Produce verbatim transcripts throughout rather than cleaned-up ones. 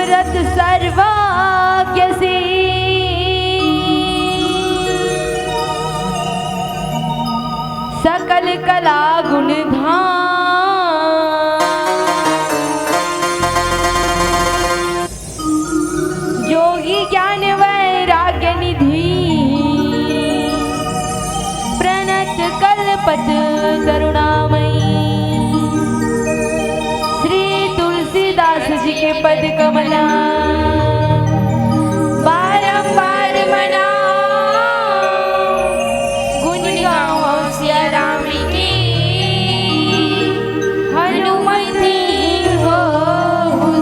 रत सर्वाग्य से सकल कला गुण धाम। जोगी ज्ञान वैराग्य निधि, प्रणत कल्पत करुणामयी। श्री तुलसीदास जी के पद कमला बारंबार मनाओ, गुण गाओ सिया राम की। हनुमत हो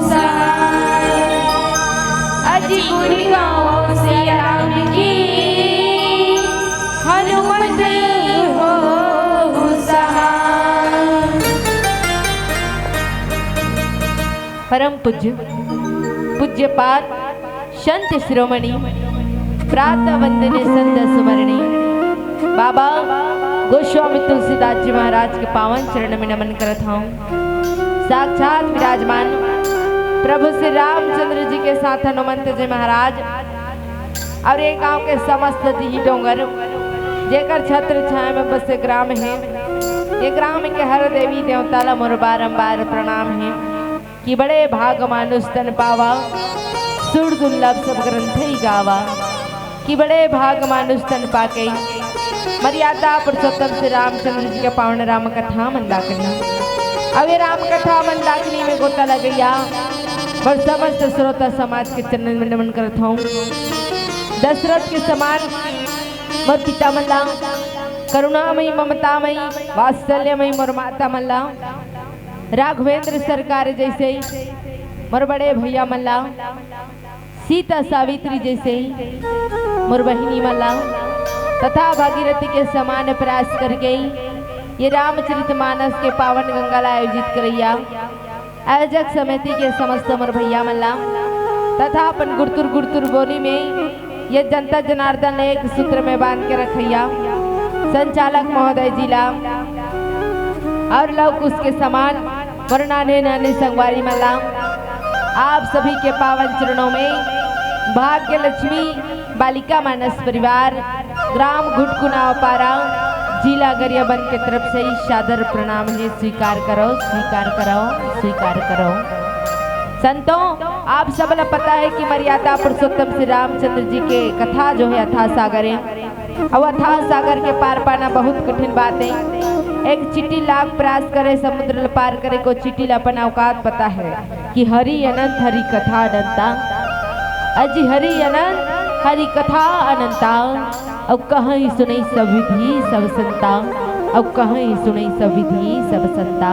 सहाय। अति गुण गाओ सिया राम की। हनुमत हो सहाय। परम पूज्य पूज्यपाद संत शिरोमणि, प्रातः वंदने संध्या सुमरणी, बाबा गोस्वामी तुलसीदास जी महाराज के पावन चरण में नमन करत हूँ। साक्षात विराजमान प्रभु श्री रामचंद्र जी के साथ हनुमंत जी महाराज और ये गांव के समस्त दिही डोंगर, जेकर छत्र छाया में बसे ग्राम है, ये ग्राम के हर देवी देवता ला मोर बारंबार प्रणाम है। कि बड़े भाग मानुष तन पावा, सुर दुर्लभ सब ग्रंथ ही गावा। कि बड़े भाग मानुष तन पाके, मर्यादा पुरुषोत्तम श्री रामचंद्र जी के पावन राम कथा मंदाकिनी। अब ये राम कथा मंदाकिनी में गोता लगैया और समस्त श्रोता समाज के चरण में नमन करत हूँ। दशरथ के समान मोर पिता मन ला, करुणामयी ममतामयी वात्सल्यमयी मोर माता मन ला, राघवेंद्र सरकार जैसे मोर बड़े भैया मन ला, सीता सावित्री जैसे मोर बहिनी मन ला, तथा भागीरथी के समान प्रयास करके ये रामचरित मानस के पावन गंगा ला आयोजित करैया आयोजक समिति के समस्त मोर भैया मन ला, तथा अपन गुरतुर गुरतुर बोली में ये जनता जनार्दन एक सूत्र में बांध के रखैया संचालक महोदय जी ला और लव कुश के समान मोर नाने नाने संगवारी मन ला, आप सभी के पावन चरणों में भाग्य लक्ष्मी बालिका मानस परिवार, ग्राम घुटकुनाव पारा, जिला गरियाबंद के तरफ से ही सादर प्रणाम है। स्वीकार करो, स्वीकार करो, स्वीकार करो। संतों, आप सब ला पता है कि मर्यादा पुरुषोत्तम श्री रामचंद्र जी के कथा जो है अथाह सागर है, और अथाह सागर के पार पाना बहुत कठिन बात है। एक चींटी लाख प्रयास करे समुद्र ल पार करे, को चींटी ला अपन औकात पता है कि हरि अनंत हरि कथा अनंता। अजी हरि अनंत हरि कथा अनंता। अउ कहीं सुनई सब विधि सब संता, अउ कहीं सुनई सब विधि सब संता।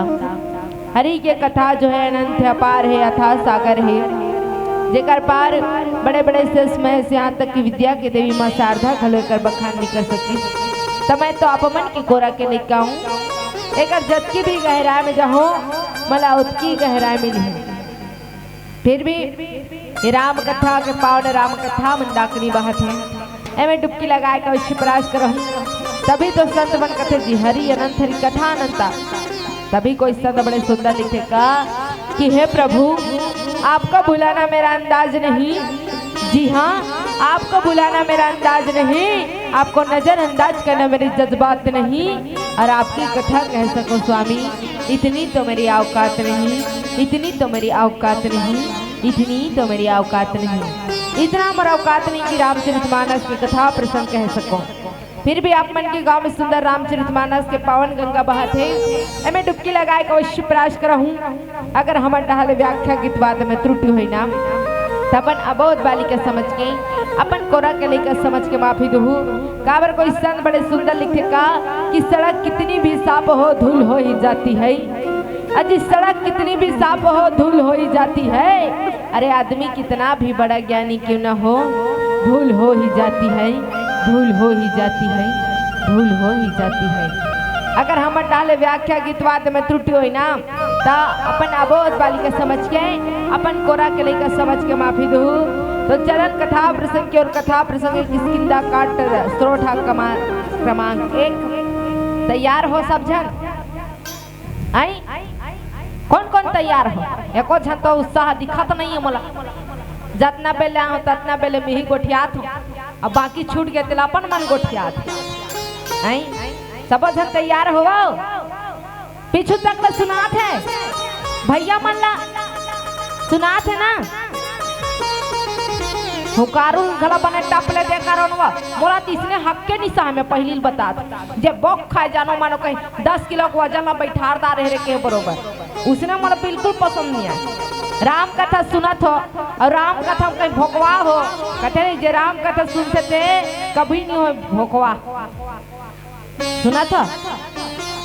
हरि के कथा जो है अनंत है, अपार है, अथाह सागर है, जेकर पार बड़े बड़े शेष महेश, यहाँ तक कि विद्या के देवी माँ शारदा घलो एकर बखान नहीं कर सकी। त मैं तो आप मन के कोरा के लइका हूँ, एकर जतकी भी गहराई में जाहूँ, मला उतकी गहराई मिली। फिर भी ये राम कथा के पावन राम कथा मंदाकिनी बहत है, एमे डुबकी लगाए के अवश्य प्रयास करहु। तभी तो संत मन कथे जी हरि अनंत हरि कथा अनंता। तभी कोई संत बड़े सुंदर लिखे का कि हे प्रभु, आपको भुलाना मेरा अंदाज नहीं। जी हाँ, आपको भुलाना मेरा अंदाज नहीं, आपको नजरअंदाज करना मेरी जज्बात नहीं, और आपकी कथा कह सकूं स्वामी, इतनी तो मेरी औकात नहीं, इतनी तो मेरी औकात नहीं, इतनी तो मेरी औकात नहीं, इतना मोर औकात नहीं कि रामचरित मानस की कथा प्रसंग कह सकूं। फिर भी आप मन के गांव में सुंदर रामचरित मानस के पावन गंगा बहत है, एमे डुबकी लगाए के अवश्य प्रयास करहूं। अगर हमर डहाले व्याख्या गीत वाद में त्रुटि होई ना, त अपन अबोध बालिका समझ के, अपन कोरा के लइका समझ के माफी दुहू। काबर कोई संत बड़े सुंदर लिखे का कि सड़क कितनी भी साफ हो, धूल हो ही जाती है। अजी सड़क कितनी भी साफ हो, धूल हो ही जाती है। अरे आदमी कितना भी बड़ा ज्ञानी क्यों ना हो, धूल हो ही जाती है, धूल हो ही जाती है, धूल हो ही जाती है। अगर हमर डाले व्याख्या गीतवाद में त्रुटि होई ना, त अपन अबोध बालिका समझ के, अपन कोरा के लइका समझ के माफी दहू। तो चलन कथा प्रसंग की ओर, कथा प्रसंग किष्किंधा कांड श्रोठा कमा-, क्रमांक एक। तैयार हो सब झन? आई? कौन कौन तैयार हो? एको झन तो उत्साह दिखत नहीं है मोला। जतना बेले आहूं ततना बेले मिही गोठियात हूं, अब बाकी छूट गे तेला अपन मन गोठियात हूं। हैं? सबो झन तैयार होवव, पीछू तक ले सुनात हे भैया मन ला, सुनात हे ना? हुंकारू घला बने टप ले दे करोनवा, मोला तिसने हक्के निसा हे। मैं पहिली ल बतात, जे बोक खाए जानो मानो कहीं दस किलो के वजन ला बैठार दा रहे रे के बरोबर, उसने मोला बिल्कुल पसंद नहीं आए। राम कथा सुनत हो अउ राम कथा में कहीं भोकवा हो, कथे नहीं जे राम कथा सुनथे ते कभी नहीं होय भोकवा। सुनत हो?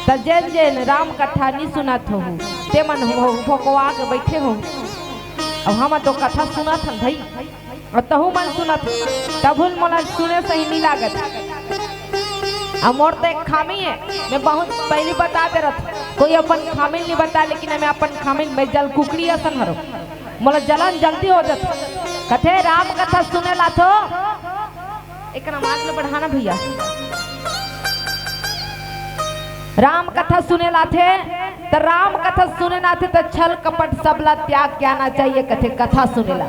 त जेन जेन राम कथा नहीं सुनत हो, ते मन हो भोकवा के बैठे हो। अब हम तो कथा सुनत हन भाई, अउ तहू मन सुनत, तभुल मोला सुने सही नहीं लागत। अउ मोर तो एक खामी हे, मैं बहुत पहिली बता दे रथ, कोई अपन खामी नहीं बता, लेकिन मैं अपन खामी, मैं जल कुकड़ी असन हरो, मोला जलन जल्दी हो जाथे। कथे राम कथा सुने ला थो, एक आवाज ल बढ़ाना भैया। राम कथा सुने लाथे, त राम कथा सुने लाथे, त छल कपट सबला त्याग के आना चाहिए, कथे कथा सुने ला।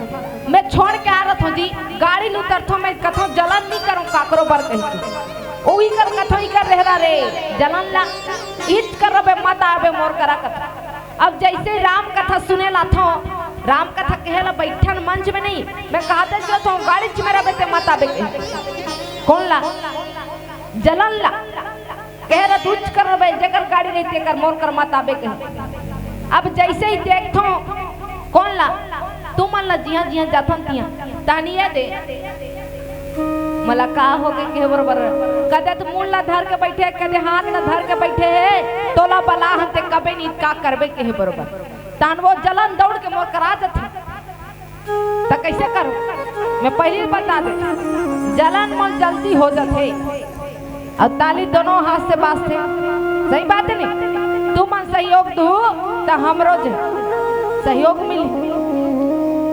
मैं छोड़ के आ रहा हूँ जी, गाड़ी ल उतरथो, मैं कथो जलन नहीं करूँ काकरो बर कह के। ओ इकर कथो इकर रहरा रे, जलन ला, इच कर रबे मत आबे मोर करा कथा। अब जैसे राम कथा सुने लाथो, राम कथा कहे ला बैठन मंच में नहीं, मैं कहा दे जो तो गाड़ी च मेरा बेटे मत आबे कहे। कौन ला? जलन ला। कहे ला दूच कर रबे, जेकर गाड़ी रही तेकर मोर कर मत आबे कहे। अब जैसे ही देखथो, कौन ला? तुमन ला जिहां जिहां जाथन तिहां। तानिया दे। मला का हो के कहे बरोबर। कदे त मुंड ला धर के बैठे, कदे हाथ ला धर के बैठे हे। तोला बला हन ते कबे नहीं का करबे कहे बरोबर। तान वो जलन दौड़ के मोर करा जाथे। त कैसे करो? मैं पहिली बता दे। जलन मोर जल्दी हो जाथे। अउ ताली दोनों हाथ से बाजथे। सही बात हे नहीं? तुमन सहयोग दू त हमरो जे सहयोग मिली।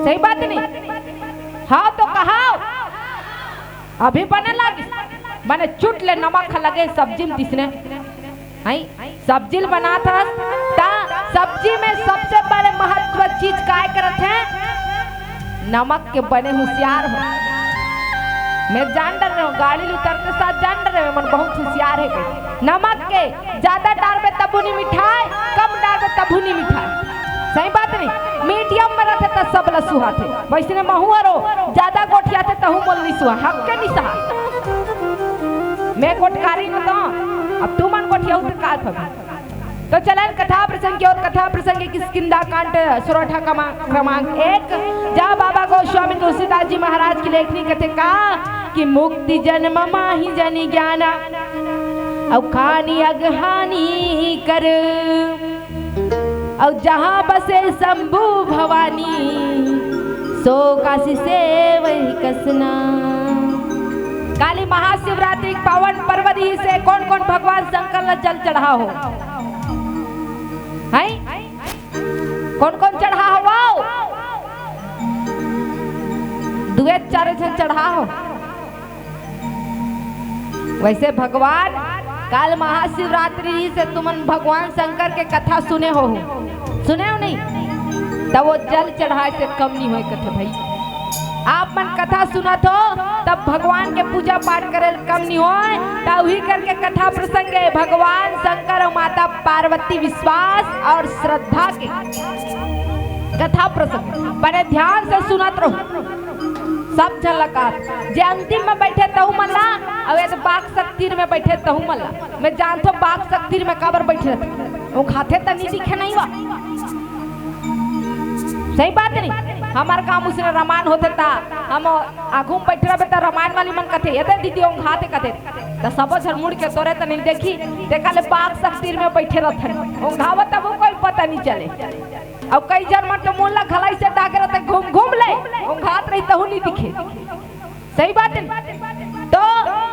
सही बात हे नहीं? हाँ तो कहाव। अभी बने लागिस, बने चुट ले नमक ह लगे सब्जी में तिसने। हैं? सब्जी ल बनात हस, त सब्जी में सबसे बड़े महत्व चीज काय करत हे? नमक के बने हुसियार हो। मैं जान डर रहे हूँ, गाड़ी ल उतरते साथ जान डर रहे हूँ, मन बहुत हुसियार हे कही। नमक के ज्यादा डारबे तभू नहीं मिठाय, कम डारबे तभू नहीं मिठाय। सही बात नहीं? मीडियम में रहते त सब ला सुहाथे। वैसने महू हरो ज्यादा गोठियाथे तहू मोल नहीं सुहा, हक के नहीं सहा। मैं गोठकारी न तो, अब तुमन गोठियाहू त का भवे। तो चलन कथा प्रसंग की ओर। कथा प्रसंग हे किष्किंधा कांड, सोरठा कमा-, क्रमांक एक। जहाँ बाबा गोस्वामी तुलसीदास जी महाराज की लेखनी कथे का कि मुक्ति जन्म माहि जनि ज्ञाना, अउ खानि अगहानि कर, अउ जहाँ बसे शंभु भवानी, सो काशी सेवहि कस नाहि। काली महाशिवरात्रि के पावन पर्व रिहिसे कोन कोन भगवान शंकर ला जल चढ़ा हो? हैं? कोन कोन चढ़ा हो? दुए चार झन चढ़ा हो। वैसे भगवान, काल महाशिवरात्रि से तुमन भगवान शंकर के कथा सुने हो, सुने हो नहीं? तब वो जल चढ़ाए से कम नहीं होय कथे भाई। आप मन कथा सुनत हो, तब भगवान के पूजा पाठ करे ले कम नहीं होय। तब वही करके कथा प्रसंग हे, भगवान शंकर अउ माता पार्वती, विश्वास अउ श्रद्धा के कथा प्रसंग। बड़े ध्यान से सुनत रहो। सब झन ला कहत, जे अंतिम में बैठे तहू मन ला, अउ ये तो बाक्सक तीर में बैठे तहू मन ला। मैं जानथों बाक्सक तीर में काबर बैठे रहिथे, ओंघाथे त नहीं दिखे नहीं वा। सही बात नहीं? हमर गांव उसने रामायण होथे त हम आगू में बैठे रहबे त रामायण वाली मन कथे, "ये दे दीदी ओंघाथे," कथे। त सबो झन मुड़ के तोरे त नहीं देखी, तेकर ले बाक्सक तीर में बैठे रहिथे, ओंघावत तभू कोई पता नहीं चले। अउ कई झन मन तो मुंह ला घलाई से डाके रहिथे, घूम घूम ले, ओंघात रही तहू नहीं दिखे। सही बात हे। तो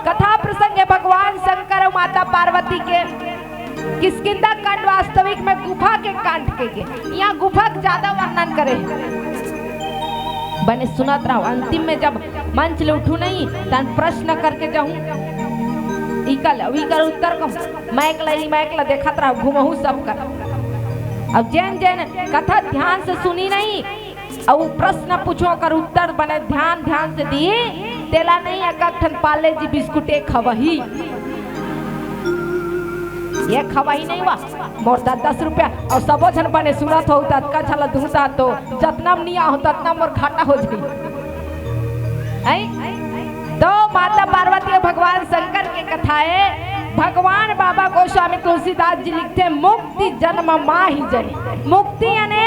कथा प्रसंग हे भगवान शंकर अउ माता पार्वती के किष्किंधा कांड, वास्तविक में गुफा के कांड के, के। यहाँ गुफा के ज्यादा वर्णन करे हे। बने सुनत रहो, अंतिम में जब मंच ले उठू नहीं, तन प्रश्न करके जाहूं। इकर, इकर उत्तर कहूं, माइक ला ही माइक ला देखत रहो, घूमहू सब कर। अब जेन जेन कथा ध्यान से सुनी नहीं, अउ प्रश्न पूछो, ओकर उत्तर बने ध्यान ध्यान से दी। तेला नहीं, एक ठन पार्ले जी बिस्कुट एक खवही, एक खवही नहीं बा मोर दस दस रुपया। अउ सबो झन बने सुनत हो, त अतका झला दूंगा तो जतना म निया हो ततना मोर घाटा हो जाई। हैं? तो माता पार्वती अउ भगवान शंकर के कथा हे। भगवान बाबा गोस्वामी तुलसीदास जी लिखथे, "मुक्ति जन्म माहि जनी।" मुक्ति याने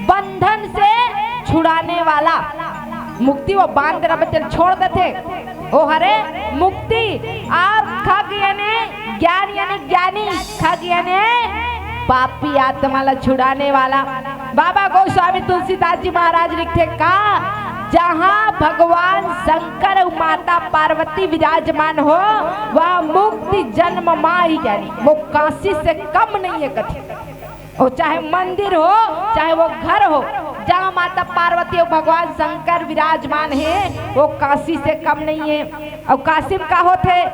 बंधन से छुड़ाने वाला। मुक्ति वो बांध रबचन छोड़ देथे, ओ हरे मुक्ति। अउ खग याने ज्ञान याने ज्ञानी, खग याने पापी आत्मा ला छुड़ाने वाला। बाबा गोस्वामी तुलसीदास जी महाराज लिखथे का, जहाँ भगवान शंकर अउ माता पार्वती विराजमान हो, वह मुक्ति जन्म माहि जनी, वो काशी से कम नहीं है कथी। वो चाहे मंदिर हो, चाहे वो घर हो, जहाँ माता पार्वती अउ भगवान शंकर विराजमान हे, वो काशी से कम नहीं है। अउ काशी म का होथे,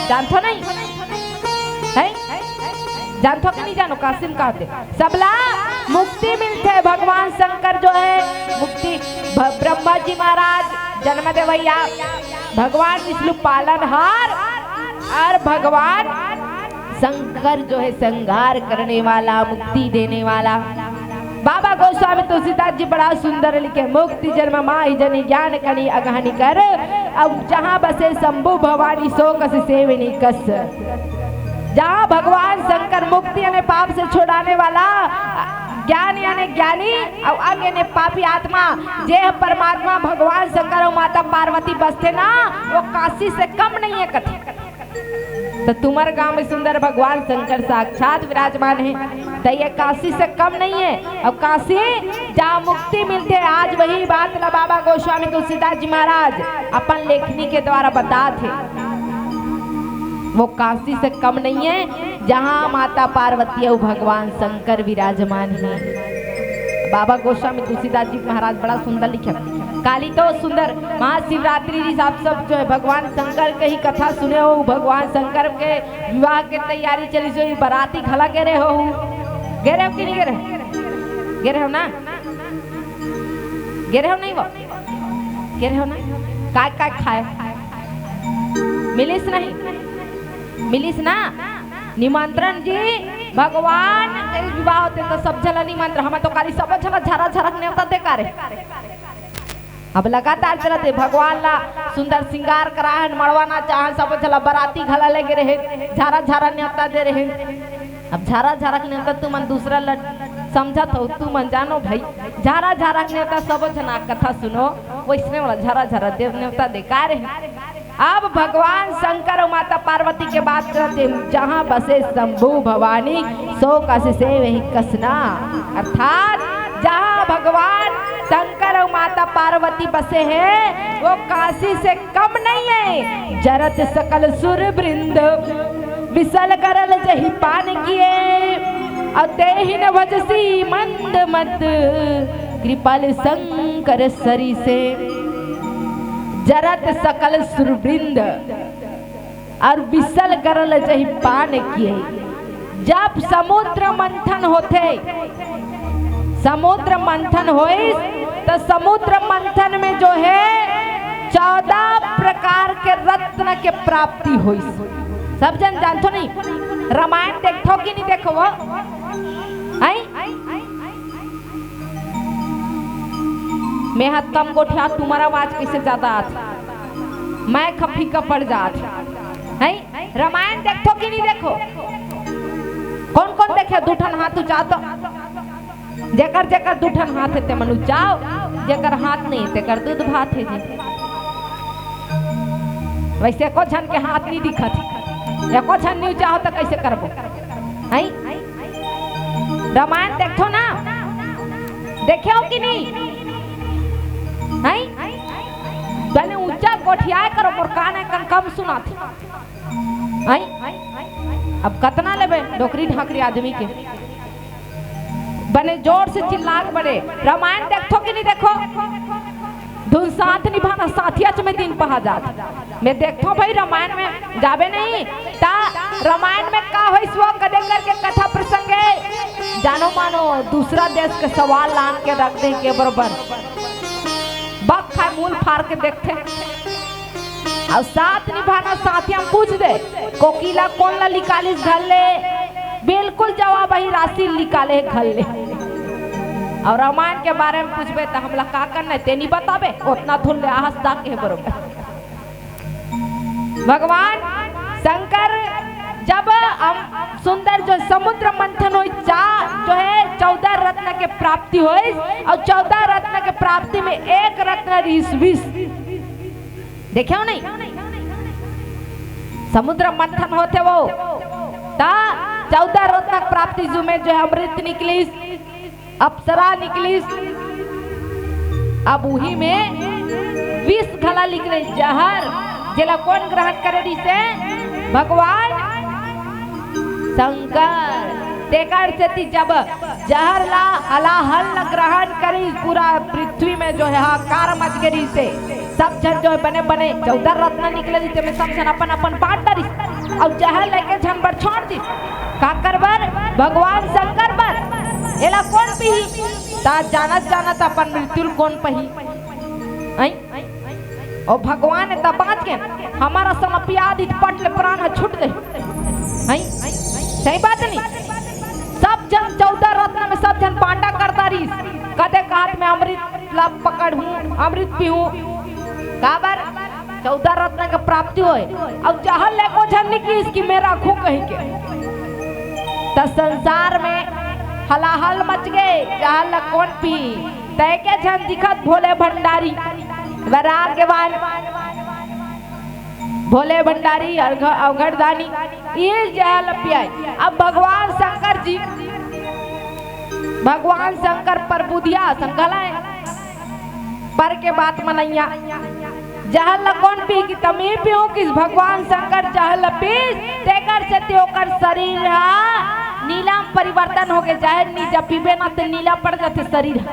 जानथो नहीं? हैं? जानथो कि नहीं जानो काशी म का होथे? सबला मुक्ति मिलथे। भगवान शंकर जो है मुक्ति, भ-, ब्रह्मा जी महाराज जन्म देवैया, भगवान विष्णु पालनहार, अउ भगवान शंकर जो है संहार करने वाला, मुक्ति देने वाला। बाबा गोस्वामी तुलसीदास जी बड़ा सुंदर लिखे, "मुक्ति जन्म माहि जनी, ज्ञान कनी अगहनी कर।" अब जहाँ बसे शंभु भवानी, सो कस सेवनी कस। जहाँ भगवान शंकर मुक्ति यानी पाप से छुड़ाने वाला, ज्ञान यानी ज्ञानी, अउ अंग यानी पापी आत्मा, जे परमात्मा भगवान शंकर अउ माता पार्वती बसथे ना, वो काशी से कम नहीं है कथी। तो तुम्हर गांव में सुंदर भगवान शंकर साक्षात विराजमान है, तो ये काशी से कम नहीं है। अउ काशी जहाँ मुक्ति मिलथे, आज वही बात ला बाबा गोस्वामी तुलसीदास जी महाराज अपन लेखनी के द्वारा बताथे। वो काशी से कम नहीं है, जहाँ माता पार्वती अउ भगवान शंकर विराजमान है। बाबा गोस्वामी तुलसीदास जी महाराज बड़ा सुंदर लिखे। काली तो सुंदर महाशिवरात्रि जी, आप सब जो है भगवान शंकर के ही कथा सुने हो, भगवान शंकर के विवाह के तैयारी चली, जो ये बाराती घला गे रहे हो, गे रहे हो कि नहीं गे रहे? गे रहे हो ना? गे रहे हो नहीं वो? गे रहे हो ना? काय काय खाए? मिलिस नहीं? मिलिस ना? निमंत्रण जी, भगवान के विवाह होथे तो सब झला निमंत्रण, हम तो काली सब झला झरा झरक नेवता दे का रे। अब लगातार चलत हे, भगवान ला सुंदर श्रृंगार कराहन, मड़वा नाचाहन, सब झला बाराती घला लेगे रहे, झारा झारा नेवता दे रहे। अब झारा झारा के नेवता तुमन दूसरा ला समझत हो, तुमन जानो भाई, झारा झारा के नेवता सब झना कथा सुनो, वैसने वाला झारा झारा दे नेवता दे का रहे। अब भगवान शंकर अउ माता पार्वती के बात करत हे, जहाँ बसे शंभु भवानी, सो काशी सेवहि कस ना। अर्थात जहाँ भगवान शंकर अउ माता पार्वती बसे हैं, वो काशी से कम नहीं है। जरत सकल सुर वृंद, विसल गरल जहि पान किए, अउ तेहि न भजसी मंद मत, कृपाल शंकर सरिसे। जरत सकल सुरवृंद अउ विसल गरल जहि पान किए। जब समुद्र मंथन होथे, समुद्र मंथन होइस, तो समुद्र मंथन में जो है चौदह प्रकार के रत्न के प्राप्ति होइस। सब जन जानथो नहीं, रामायण देखथो कि नहीं देखो वो? हैं? मैं हाथ कम गोठिया, तुम्हारा आवाज कैसे ज्यादा आत? मैं खफी का पड़ जात। हैं? रामायण देखो कि नहीं देखो? कौन कौन देखे? दू ठन हाथ उंचा तो। जेकर जेकर दू ठन हाथ हे ते मन उंचाओ, जेकर हाथ नहीं तेकर दूध भात हे जी। वैसे एको झन के हाथ नहीं दिखत हे, एको झन नहीं उंचा हो तो कैसे करबो? हैं? रामायण देखो ना, देखे हो कि नहीं? हैं? बने ऊंचा गोठियाए करो, मोर कान हे कम सुनात हे। हैं? अब कतना लेबे डोकरी ढाकरी आदमी के? बने जोर से चिल्ला के बने, रामायण देखो कि नहीं देखो? धुन साथ निभाना साथियाच में दिन पहा जात। मैं देखो भाई, रामायण में जाबे नहीं ता रामायण में का होइस वो कदे करके कथा प्रसंग हे। जानो मानो दूसरा देश के सवाल लान के रख दे के बरोबर। बक खाए मूल फार के देखथे। अउ साथ निभाना साथिया पूछ दे, कोकिला कोन ला निकालिस घर ले? बिल्कुल जवाब ही राशि निकाले घर ले। अउ रामायण के बारे में पूछबे त हमला का करना है, ते नहीं बताबे, ओतना धुन ले आहस ता के बरोबर। भगवान शंकर जब अम-, सुंदर जो समुद्र मंथन होइस, चा-, जो है चौदह रत्न के प्राप्ति होइस, अउ चौदह रत्न के प्राप्ति में एक रत्न रिहिस विष। देखे हो नहीं? समुद्र मंथन होथे वो, ता चौदह रत्न के प्राप्ति जू में जो है अमृत निकलिस, अप्सरा निकलिस। अब उही में विष घला निकलिस, जहर, जेला कोन ग्रहण करे रिहिसे? भगवान शंकर। तेकर सेती जब जहर ला हलाहल ला ग्रहण करिस, पूरा पृथ्वी में जो है हाहाकार मच गे रिहिसे। सब झन जो है बने बने चौदह रत्न निकले रिहिसे, में सब झन अपन अपन बांट डारिस। अउ जहर लेके झन बर छोड़ दिस। काकर बर? भगवान शंकर बर। एला कोन पीही? ता जानत जानत अपन मृत्यु ल कोन पही? अई? ओ भगवान त बांच गे, हमर असन पिया दिस त पट ले प्राण ह छूट जाही। अई? सही बात नहीं? सब झन चौदह रत्न में सब झन बांटा कर डारिस। कदे कहत में अमृत ला पकड़हूं, अमृत पीहूं। काबर? चौदह रत्न के प्राप्ति होय, अउ जहर ले एको झन निकलिस कि में रखहूं कहिके। त संसार में हलाहल मच गे, जहर ला कोन पी? त एके झन दिखत भोले भंडारी, वैराग्यवान भोले भंडारी, अवघ-, अवघड़ दानी, ये जहर ला पियाय। अब भगवान शंकर जी, भगवान शंकर पर बुधिया संकल है। पर के बात मनइया। जहर ल कोन पी कि त में पीहूं कि भगवान शंकर जहर ल पीस, तेकर सेती ओकर शरीर ह नीला म परिवर्तन होगे। जहर नी जब पीबे ना त नीला पड़ जाथे शरीर ह।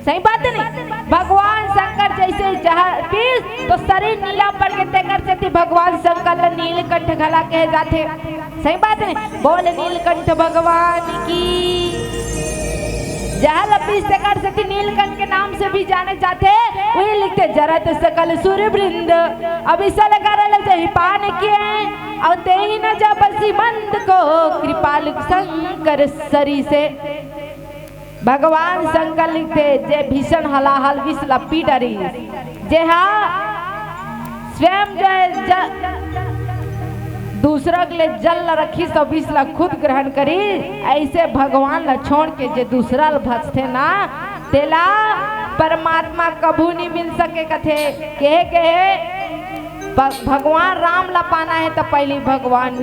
सही बात नहीं? भगवान शंकर जैसे जहर पीस तो शरीर नीला पड़ गे, तेकर सेती भगवान शंकर ल नीलकंठ घला कहे जाथे। सही बात नहीं? बोल नीलकंठ भगवान की। जहर ल पीस तेकर सेती नीलकंठ के नाम से भी जाने जाथे। वही लिखथे, जरत सकल सुर वृंद, अभिसल करल जहि पान किए, अउ तेहि न जब सीमंत को कृपाल शंकर सरी से। भगवान शंकर लिखथे, जे भीषण हलाहल विष ल पी डरिस, जेहा स्वयं जो है ज-, दूसरा के लिए जल ल रखिस अउ विष ल खुद ग्रहण करिस, ऐसे भगवान ल छोड़ के जे दूसरा ल भजथे ना, तेला परमात्मा कभू नहीं मिल सके कथे। कहे, कहे, प-, भगवान राम ल पाना है त पहली भगवान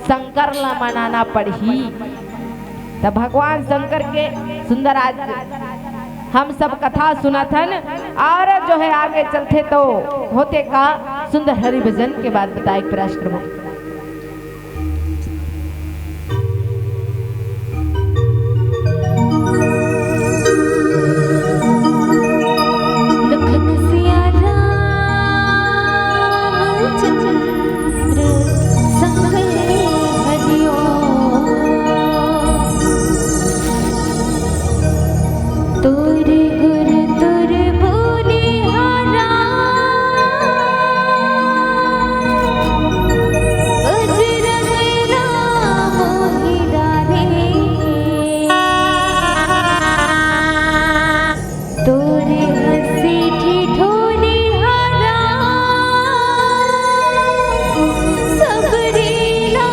शंकर ल मनाना पड़ही। त भगवान शंकर के सुंदर आज हम सब कथा सुनत हन और जो है आगे चलथे तो होथे का सुंदर हरि भजन के बाद बताए के प्रयास करबो। लखन सिया रामचंद्र संग हरिओ। तोर गुर तोर बोलिहारा, अजरंग राम मोहि डारे। तोर हंसी ठिठोली हरा, सबरी ला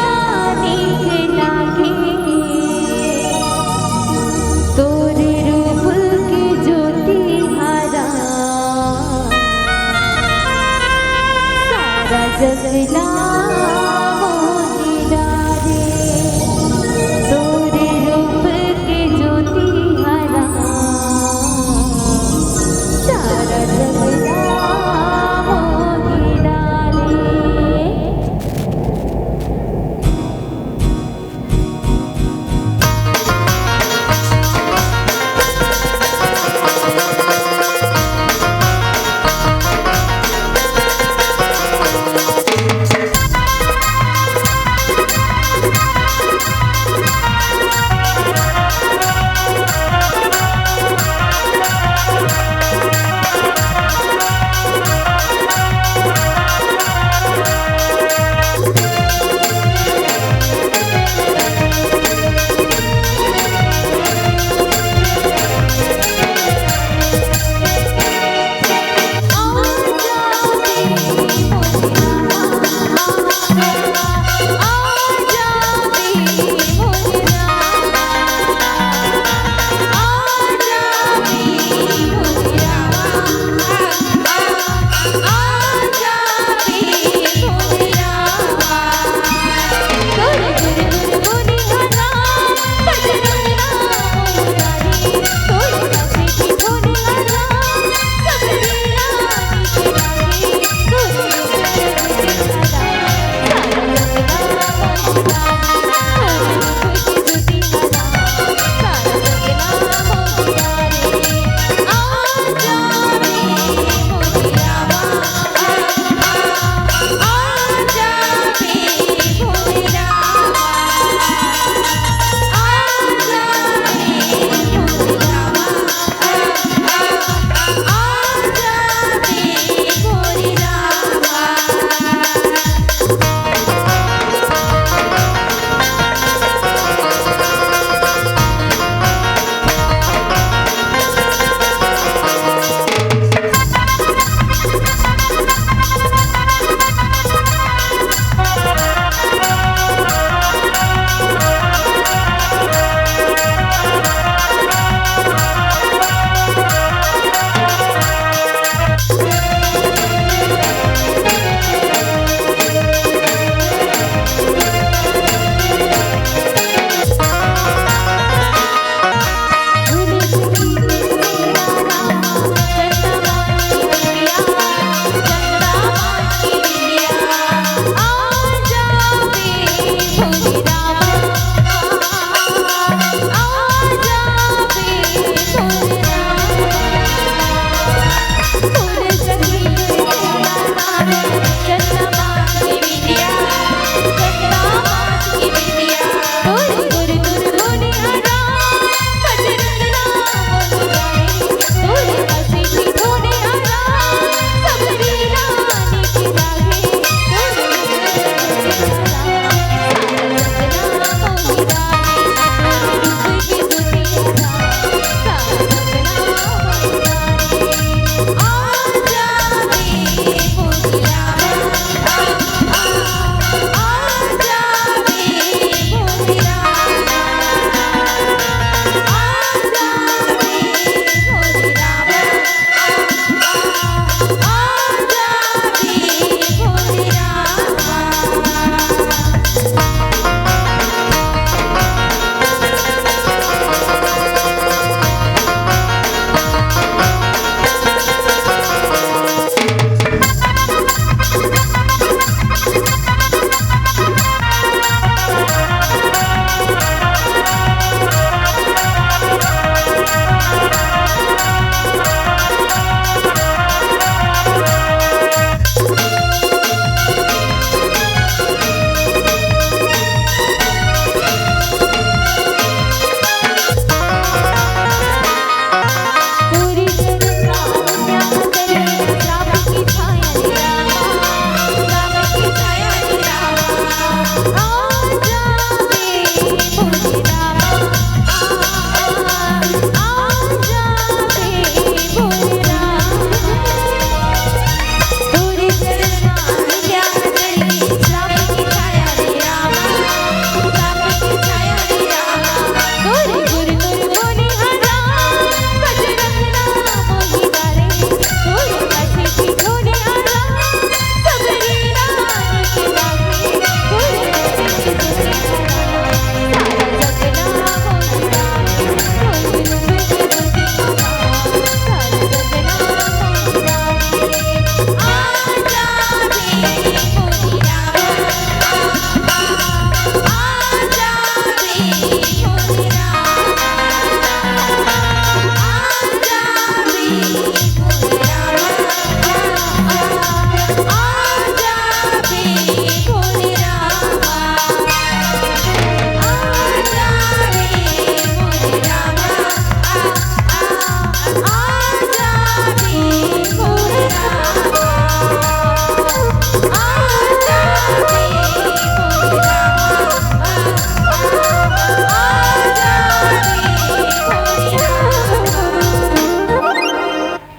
नीक लागे। तोर रूप के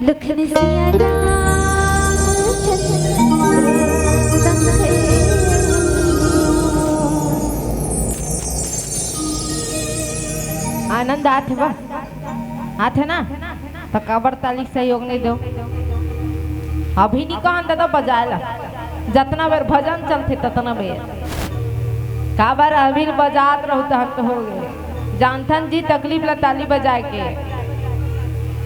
लखन सिया राम चंद्र संग। आनंद आथे बा, आथे ना? त काबर ताली के सहयोग नहीं दो? अभी नहीं कहन दादा बजाए ला, जतना बेर भजन चलथे ततना बेर। काबर अभी बजात रहू तहन तो हो गए। जानथन जी तकलीफ ला ताली बजाए के।